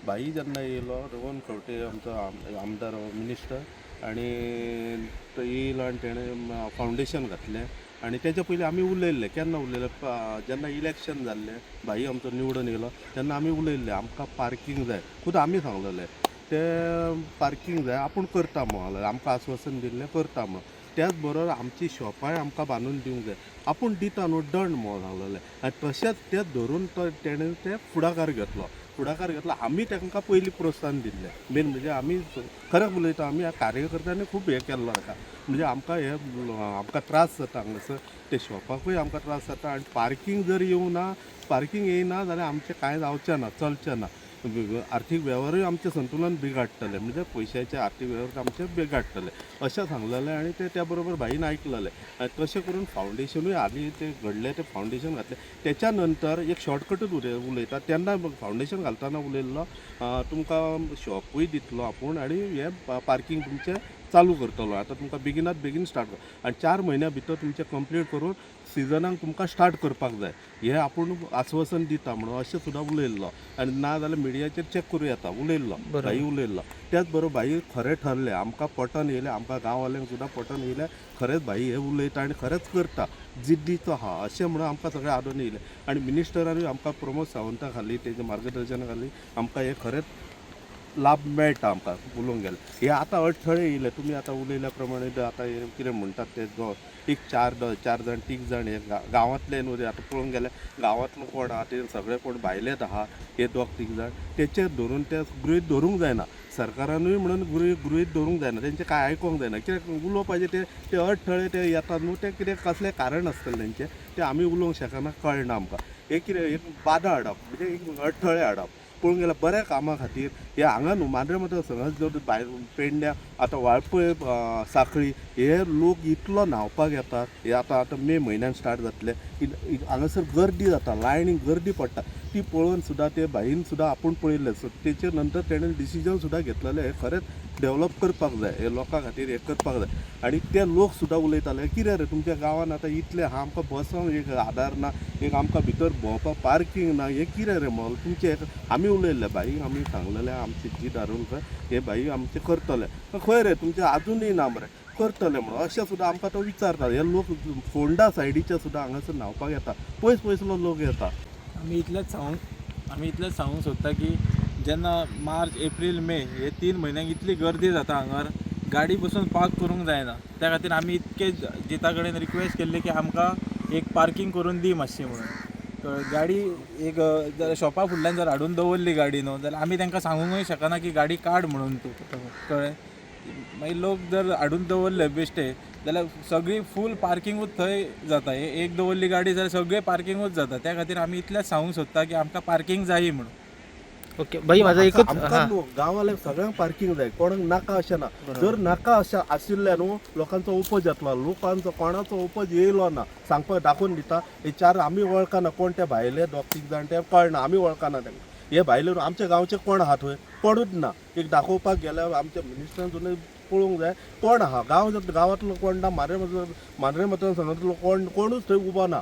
भाई जेन्ना येयलो, रोहन खंवटे आमचो आमदार, मिनिस्टर, आनी तो येयलो आनी तेणें फावंडेशन घातलें. आनी तेच्या पयलीं आमी उलयल्ले. केन्ना उलयले? जेन्ना इलेक्शन जाल्लें, भाई आमचो निवडून येयलो तेन्ना आमी उलयल्ले, आमकां पार्कींग जाय. खूद आमी सांगलेले ते पार्कींग जाय, आपूण करता म्हणून आमकां आस्वासन दिल्लें, करता म्हणून. त्याच बरोबर आमची शॉपांय आमकां बांदून दिवंक जाय, आपूण दिता न्हू दंड म्हणून सांगलेलें. आनी तशेंच तें धरून तो तेणें ते फुडाकार घेतलो, फुडाकार घेतलो. आमी तांकां पयलीं प्रोत्साहन दिल्लें. मेन म्हणजे आमी खरें उलयता, आमी ह्या कार्यकर्त्यांनी खूब हें केल्लो ताका. म्हणजे आमकां हे आमकां त्रास जाता हांगासर, ते शॉपाकूय आमकां त्रास जाता. आनी पार्कींग जर येवं ना, पार्कींग येयना जाल्यार आमचें कांय जावचें ना, चलचें ना. आर्थीक वेव्हारूय आमचें संतुलन बिगाडटलें, म्हणजे पयशाचे आर्थीक वेव्हार आमचे बिगाडटले अशें सांगलेलें. आनी ते त्या बरोबर भाईन आयकलेलें आनी तशें करून फावंडेशनूय हालीं तें घडलें, तें फावंडेशन घातलें. तेच्या नंतर एक शॉर्टकटूच उलयता. तेन्ना फावंडेशन घालतना उलयल्लो, तुमकां शॉपूय दितलो आपूण आनी हें पार्कींग तुमचें चालू करतलो. आतां तुमकां बेगिनात बेगीन स्टार्ट कर आनी 4 म्हयन्या भितर तुमचें कंप्लीट करून सिजनाक तुमकां स्टार्ट करपाक जाय, हें आपूण आस्वासन दिता म्हणून अशें सुद्दां उलयल्लो. आनी ना जाल्यार मिडियाचेर चॅक करूं येता, उलयल्लो भाई, उलयल्लो. त्याच बरोबर भाई खरें ठरलें, आमकां पटन येयलें, आमकां गांववाल्यांक सुद्दां पटन येयलें, खरेंच भाई हे उलयता आनी खरेंच करता, जिद्दीचो आहा अशें म्हणून आमकां सगळें आदोवन येयलें. आनी मिनिस्टरानूय आमकां प्रमोद सावंता खाली, तेच्या मार्गदर्शना खाली आमकां हें खरेंच लाभ मेळटा. आमकां उलोवंक गेल्यार हे आतां अडथळे येयले, तुमी आतां उलयल्या प्रमाणे ते आतां हे कितें म्हणटात ते एक चार जाण, तीग जाण हे गांवांतले न्हू रे. आतां पळोवंक गेल्यार गांवांतलो कोण आहा? ते सगळे कोण भायलेच आहा. हे दोग तीग जाण तेचेर धरून ते गृहीत धरूंक जायना. सरकारानूय म्हणून गृहीत धरूंक जायना, तेंचें कांय आयकोंक जायना. कित्याक उलोवपाचें ते ते अडथळे ते येतात न्हू, ते कितें कसलें कारण आसतलें तेंचें, तें आमी उलोवंक शकना, कळना आमकां. एक कितें एक बादा हाडप, म्हणजे एक अडथळे हाडप. पळोवंक गेल्यार बऱ्या कामा खातीर हे हांगा न्हू, मांद्रे मतदारसंघात जर भायर पेडण्या, आतां वाळपय, सांखळी हे लोक इतलो न्हांवपाक येतात. हे आतां आतां मे म्हयन्यान स्टार्ट जातले, हांगासर गर्दी जाता, लायनीक गर्दी पडटा. ती पळोवन सुद्दां ते भाईन सुद्दां आपूण पळयल्लें. सो तेचे नंतर तेणें डिसिजन सुद्दां घेतलेलें, हें खरेंच डेवलप करपाक जाय, हे लोकां खातीर हें करपाक जाय. आनी ते लोक सुद्दां उलयताले, कितें रे तुमच्या गांवांत आतां इतलें आहा, आमकां बसोंक एक आदार ना, एक आमकां भितर भोंवपाक पार्कींग ना, हें कितें रे मोल तुमचें? आमी उलयल्ले भाई, आमी सांगलेलें, आमचे जी दारुलकर हे भाई आमचे करतले. खंय रे तुमचे आजुनूय ना मरे, करतले म्हणून अशें सुद्दां आमकां तो विचारता. हे लोक फोंडा सायडीचे सुद्दां हांगासर न्हांवपाक येता, पयस पयसलो लोक येता. आमी इतलेंच सांगूंक सोदता की जेन्ना मार्च, एप्रील, मे हे 3 म्हयन्यांक इतली गर्दी जाता हांगार, गाडी बसून पार्क करूंक जायना. त्या खातीर आमी इतके जिता कडेन रिक्वेस्ट केल्ली की आमकां एक पार्कींग करून दी मातशी म्हणून. कळ्ळें? गाडी एक जर शॉपा फुडल्यान जर हाडून दवरली गाडी न्हू, जाल्यार आमी तांकां सांगूंकूय शकना की गाडी काड म्हणून तूं. कळ्ळें? मागीर लोक जर हाडून दवरले बेश्टे जाल्यार सगळी फूल पार्किंगूच थंय जाता. एक दवरली गाडी जाल्यार सगळें पार्किंगूच जाता. त्या खातीर आमी इतलेंच सांगूंक सोदता की आमकां पार्कींग जायी म्हणून. ओके भाई, माझं एकच आमकां न्हू, गांवांतल्या सगळ्यांक पार्किंग जाय, कोणाक नाका अशें ना. जर नाका अशें आशिल्लें न्हू, लोकांचो उपज जातलो. लोकांचो कोणाचो उपज येयलो ना, सांगपाक दाखोवन दिता. हे चार आमी वळखना कोण ते भायले दोग तीग जाण, ते कळना, आमी वळखना तांकां. हे भायले न्हू, आमच्या गांवचे कोण आहा थंय कोणूच ना. एक दाखोवपाक गेल्यार आमच्या मिनिस्टरान सुद्दां पळोवंक जाय कोण आहा गांव. गांवांतलो कोण ना, मांद्रे मतदारसंघांतलो कोण कोणूच थंय उबो ना.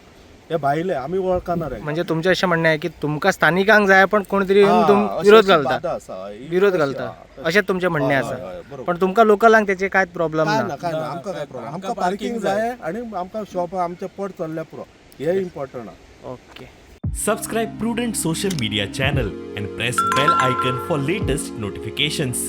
हे भायले आमी वळखना रे. म्हणजे तुमचें अशें म्हणणें आहे की तुमकां स्थानिकांक जाय, पण कोणतरी येवन विरोध घालता. आसा. विरोध घालता अशें तुमचें म्हणणें हय, आसा. हय, बरोबर. पण तुमकां लोकलांक तेचे कांयच प्रॉब्लम काय ना? ना, काय ना. आमकां काय प्रॉब्लेम? आमकां पार्किंग जाय आनी आमकां शॉप आमचें पट चल्ल्या पुरो, हे इम्पॉर्टंट आहा. Okay. Subscribe Prudent Social Media channel and press bell icon for latest notifications.